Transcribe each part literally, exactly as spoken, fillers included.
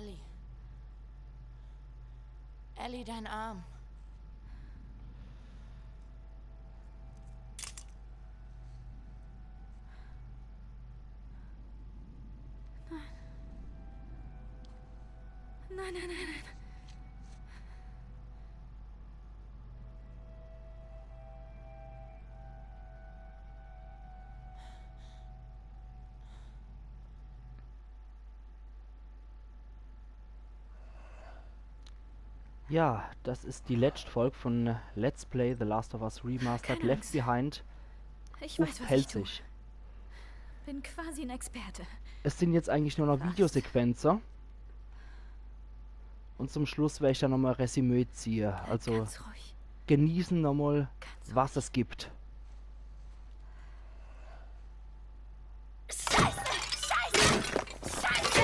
Ellie. Ellie, dein Arm. Nein. Nein, nein, nein, nein. Ja, das is die letscht Folg von Let's Play The Last of Us Remastered Left Behind. Ich weiß, was ich tue. Bin quasi ein Experte. Es sin jetzt eigentlich nur noch Videosequenze. Und zum Schluss wer ich dann nochmal Resümee ziehe. Also genießen nochmal, was es gibt. Scheiße! Scheiße! Scheiße!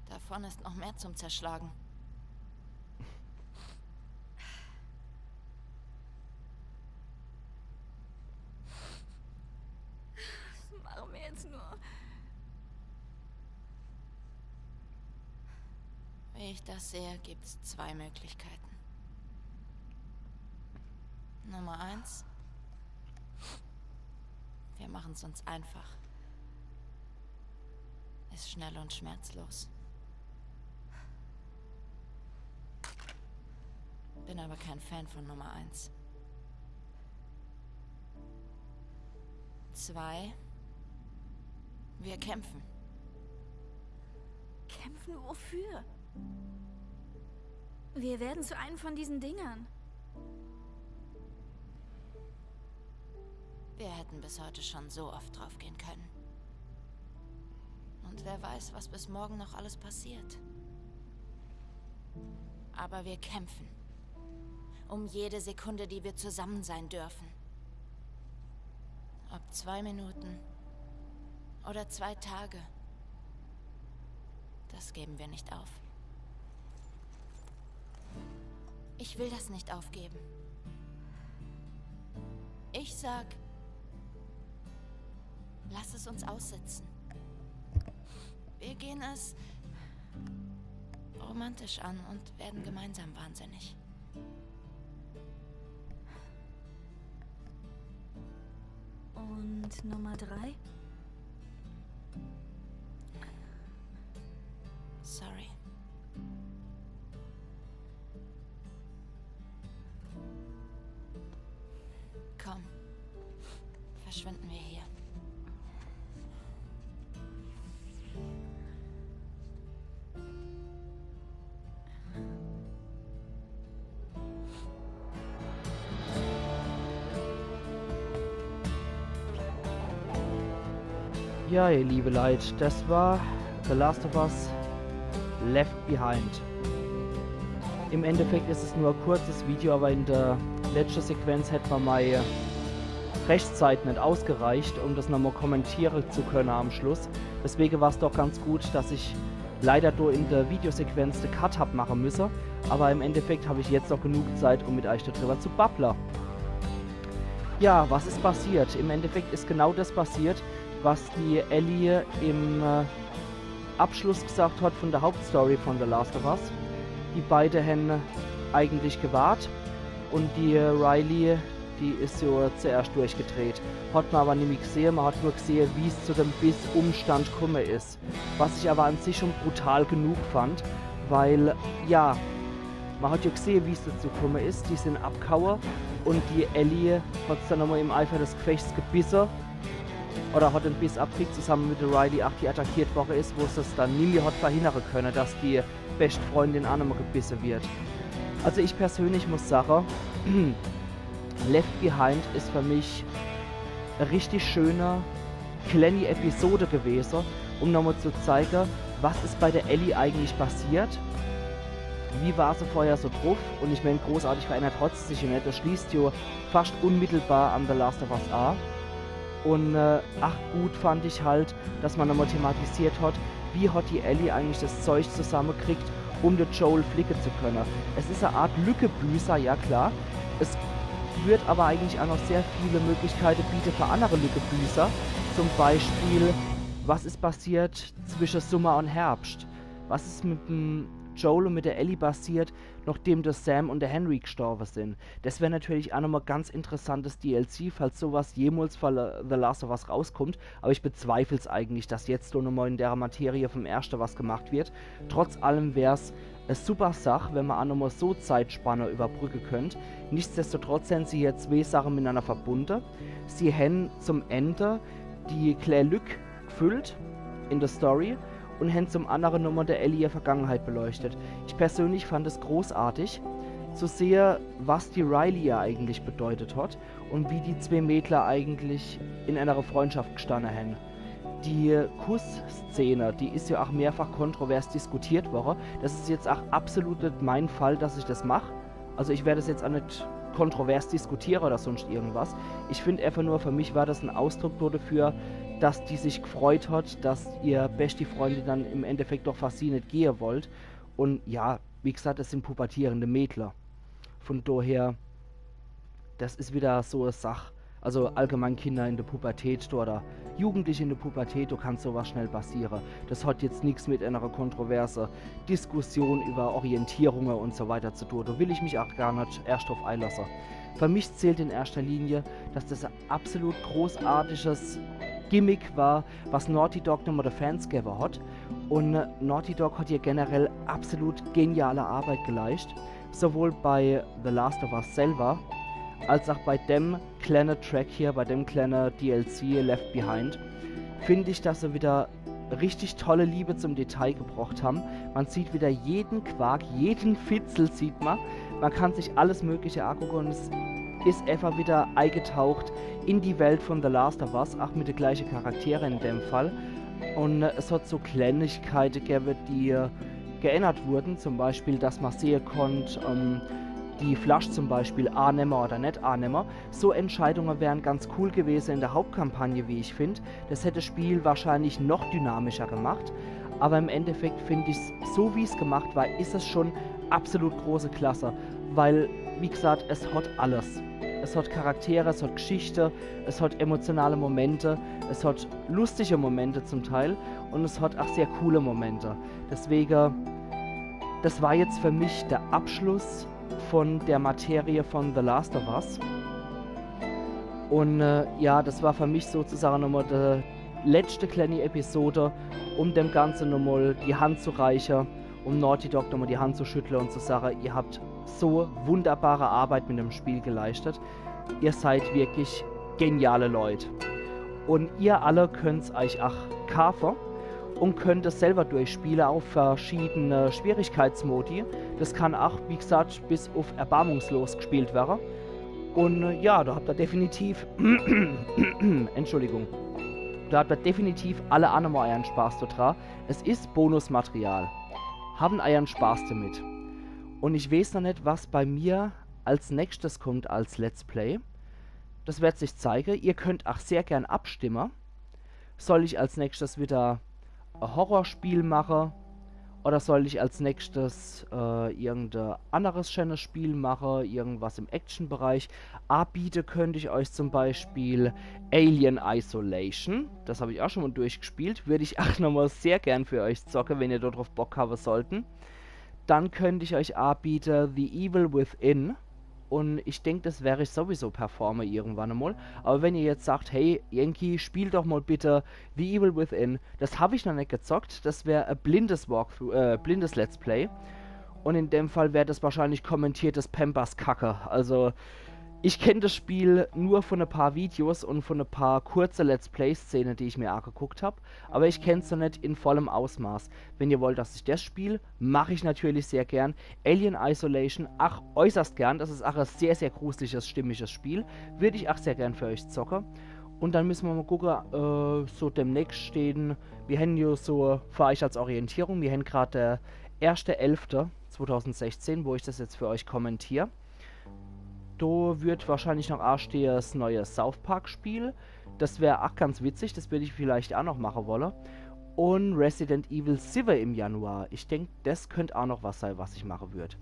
Da vorne ist noch mehr zum Zerschlagen. Was machen wir jetzt nur? Wie ich das sehe, gibt's zwei Möglichkeiten. Nummer eins. Wir machen's uns einfach. Ist schnell und schmerzlos. Bin aber kein Fan von Nummer eins. Zwei. Wir kämpfen. Kämpfen wofür? Wir werden zu einem von diesen Dingern. Wir hätten bis heute schon so oft draufgehen können. Und wer weiß, was bis morgen noch alles passiert. Aber wir kämpfen. Um jede Sekunde, die wir zusammen sein dürfen. Ob zwei Minuten oder zwei Tage. Das geben wir nicht auf. Ich will das nicht aufgeben. Ich sag, lass es uns aussitzen. Wir gehen es romantisch an und werden gemeinsam wahnsinnig. Und Nummer drei? Sorry. Komm. Verschwinden wir hier. Ja, ihr liebe Leit, das war The Last of Us Left Behind. Im Endeffekt is es nur e kurzes Video, aber in der letschte Sequenz hätt mer mei Rechtszeit net ausgereicht, um das nochmal kommentiere zu könne am Schluss. Deswege war's doch ganz gut, dass ich leider do in der Videosequenz de Cut hab mache müsse. Aber im Endeffekt hab ich jetzt noch genug Zeit, um mit euch do drüber zu babble. Ja, was is passiert? Im Endeffekt is genau das passiert, was die Ellie im äh, Abschluss gesagt hat von der Hauptstory von The Last of Us. Die beide hän eigentlich gewart und die Riley, die is jo zuerscht durchgedreht. Hat mer aber nimmi gesehe, mer hat nur gesehe, wie's zu dem Bissumstand kumme is. Was ich aber an sich schon brutal genug fand, weil, ja, mer hat jo gesehe, wie's dazu kumme is. Die sin abgehaue und die Ellie hat's dann nochmal im Eifer des Gefechts gebisse oder hat den Biss abgekriegt, zusammen mit der Riley, ach, die attackiert worre is, wo se's dann nimmi hat verhindere könne, dass die bescht Freundin aa nochmal gebisse wird. Also ich persönlich muss sage, Left Behind is für mich e richtig schöne, klenni Episode gewese, um nochmal zu zeige, was is bei der Ellie eigentlich passiert, wie war se vorher so druff, und ich mein, großartig verändert hat se sich jo net, das schließt jo fascht unmittelbar an The Last of Us a. Und äh, ach, gut fand ich halt, dass mer nochmal thematisiert hat, wie hat die Ellie eigentlich das Zeug zusammekriegt, um de Joel flicke zu könne. Es is e Art Lückebüßer, ja klar. Es Wird aber eigentlich auch noch sehr viele Möglichkeiten bieten für andere Lückebüßer. Zum Beispiel, was ist passiert zwischen Sommer und Herbst? Was ist mit dem Joel und mit der Ellie passiert, nachdem der Sam und der Henry gestorben sind? Das wäre natürlich auch nochmal ganz interessantes D L C, falls sowas jemals für The Last of Us rauskommt. Aber ich bezweifle es eigentlich, dass jetzt so nochmal in der Materie vom Ersten was gemacht wird. Trotz allem wäre es eine super Sache, wenn man auch nochmal so Zeitspanne überbrücken könnte. Nichtsdestotrotz sind sie jetzt zwei Sachen miteinander verbunden. Sie haben zum Ende die kleine Lücke gefüllt in der Story und haben zum anderen nochmal der Ellie ihre Vergangenheit beleuchtet. Ich persönlich fand es großartig zu sehen, was die Riley ja eigentlich bedeutet hat und wie die zwei Mädler eigentlich in einer Freundschaft gestanden haben. Die Kussszene, die ist ja auch mehrfach kontrovers diskutiert worden. Das ist jetzt auch absolut nicht mein Fall, dass ich das mache. Also ich werde das jetzt auch nicht kontrovers diskutieren oder sonst irgendwas. Ich finde einfach nur, für mich war das ein Ausdruck dafür, dass die sich gefreut hat, dass ihr beste Freundin dann im Endeffekt doch für sie nicht gehen wollte. Und ja, wie gesagt, es sind pubertierende Mädler. Von daher, das ist wieder so eine Sache. Also allgemein Kinder in der Pubertät oder Jugendliche in der Pubertät, da kann sowas schnell passieren. Das hat jetzt nichts mit einer kontroverse Diskussion über Orientierungen und so weiter zu tun. Da will ich mich auch gar nicht erst drauf einlassen. Für mich zählt in erster Linie, dass das ein absolut großartiges Gimmick war, was Naughty Dog nochmal der Fans gegeben hat. Und Naughty Dog hat hier generell absolut geniale Arbeit geleistet. Sowohl bei The Last of Us selber, als auch bei dem kleinen Track hier, bei dem kleinen D L C Left Behind, finde ich, dass sie wieder richtig tolle Liebe zum Detail gebracht haben. Man sieht wieder jeden Quark, jeden Fitzel sieht man. Man kann sich alles Mögliche angucken und es ist einfach wieder eingetaucht in die Welt von The Last of Us, auch mit den gleichen Charakteren in dem Fall. Und äh, es hat so Kleinigkeiten gegeben, die äh, geändert wurden. Zum Beispiel, dass man sehen konnte, ähm, die Flasche zum Beispiel annehmen oder nicht annehmen. So Entscheidungen wären ganz cool gewesen in der Hauptkampagne, wie ich finde. Das hätte das Spiel wahrscheinlich noch dynamischer gemacht. Aber im Endeffekt finde ich es, so wie es gemacht war, ist es schon absolut große Klasse. Weil, wie gesagt, es hat alles. Es hat Charaktere, es hat Geschichte, es hat emotionale Momente, es hat lustige Momente zum Teil und es hat auch sehr coole Momente. Deswegen, das war jetzt für mich der Abschluss von der Materie von The Last of Us. Und äh, ja, das war für mich sozusagen nochmal die letzte kleine Episode, um dem Ganzen nochmal die Hand zu reichen, um Naughty Dog nochmal die Hand zu schütteln und zu sagen, ihr habt so wunderbare Arbeit mit dem Spiel geleistet. Ihr seid wirklich geniale Leute. Und ihr alle könnt's euch auch kaufen und könnt es selber durchspielen auf verschiedene Schwierigkeitsmodi. Das kann auch, wie gesagt, bis auf erbarmungslos gespielt werden. Und äh, ja, da habt ihr definitiv, Entschuldigung, da habt ihr definitiv alle auch nochmal euren Spaß da dran. Es ist Bonusmaterial. Haben euren Spaß damit. Und ich weiß noch nicht, was bei mir als nächstes kommt als Let's Play. Das wird sich zeigen. Ihr könnt auch sehr gern abstimmen. Soll ich als nächstes wieder ein Horrorspiel machen? Oder soll ich als nächstes äh, irgendein anderes schönes Spiel machen? Irgendwas im Action-Bereich? Anbieten könnte ich euch zum Beispiel Alien Isolation. Das habe ich auch schon mal durchgespielt. Würde ich auch nochmal sehr gern für euch zocken, wenn ihr darauf Bock haben sollten. Dann könnte ich euch anbieten The Evil Within. Und ich denke, das werde ich sowieso performen irgendwann einmal. Aber wenn ihr jetzt sagt, hey, Yankee, spiel doch mal bitte The Evil Within, das habe ich noch nicht gezockt, das wäre ein blindes Walkthrough, äh, blindes Let's Play. Und in dem Fall wäre das wahrscheinlich kommentiertes Pampers Kacke. Also, ich kenne das Spiel nur von ein paar Videos und von ein paar kurze Let's Play-Szenen, die ich mir angeguckt habe. Aber ich kenne es noch nicht in vollem Ausmaß. Wenn ihr wollt, dass ich das spiele, mache ich natürlich sehr gern. Alien Isolation, ach, äußerst gern. Das ist auch ein sehr, sehr gruseliges, stimmiges Spiel. Würde ich auch sehr gern für euch zocken. Und dann müssen wir mal gucken, äh, so demnächst stehen. Wir haben ja so, für euch als Orientierung, wir haben gerade der erste elfte zweitausendsechzehn, wo ich das jetzt für euch kommentiere. Da wird wahrscheinlich noch anstehen das neue South Park Spiel. Das wäre auch ganz witzig, das würde ich vielleicht auch noch machen wollen. Und Resident Evil sieben im Januar. Ich denke, das könnte auch noch was sein, was ich machen würde.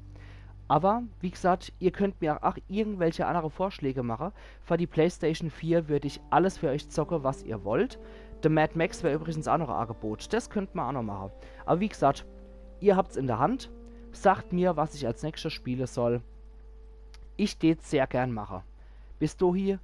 Awwer, wie gesagt, ihr könnt mir ach irgendwelche annere Vorschläge mache. Für die PlayStation vier würd ich alles für euch zocke, was ihr wollt. The Mad Max wär übrigens ach noch e Agebot. Des könnt ma ach noch mache. Awwer wie gesagt, ihr habt's in der Hand. Sagt mir, was ich als nächstes spiele soll. Ich deet's sehr gern mache. Bis dohi,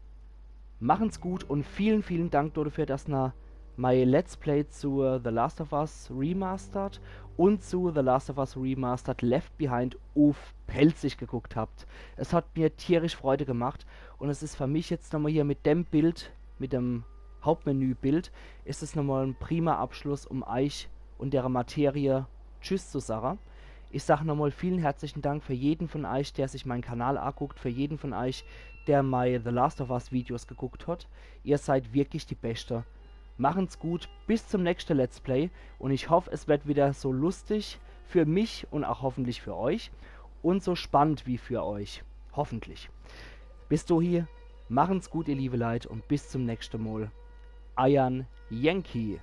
machen's gut un vielen, vielen Dank dodefür, dass ner mei Let's Play zu The Last of Us Remastered un zu The Last of Us Remastered Left Behind uff Pälzisch geguckt habt. Es hat mir tierisch Freude gemacht un es is für mich jetzt nochmal hier mit dem Bild, mit dem Hauptmenübild, is es nochmal e prima Abschluss, um eich un dere Materie Tschüss zu sage. Ich sag nochmal vielen herzlichen Dank für jeden von eich, der sich mein Kanal aguckt, für jeden von eich, der mei The Last of Us Videos geguckt hat. Ihr seid wirklich die Beschte. Machen's gut, bis zum nächste Let's Play un ich hoff, es wird wieder so lustig für mich un ach hoffentlich für euch un so spannend wie für euch. Hoffentlich. Bis dohi, machen's gut, ihr liebe Leit, un bis zum nächste Mal. Eiern Yankee.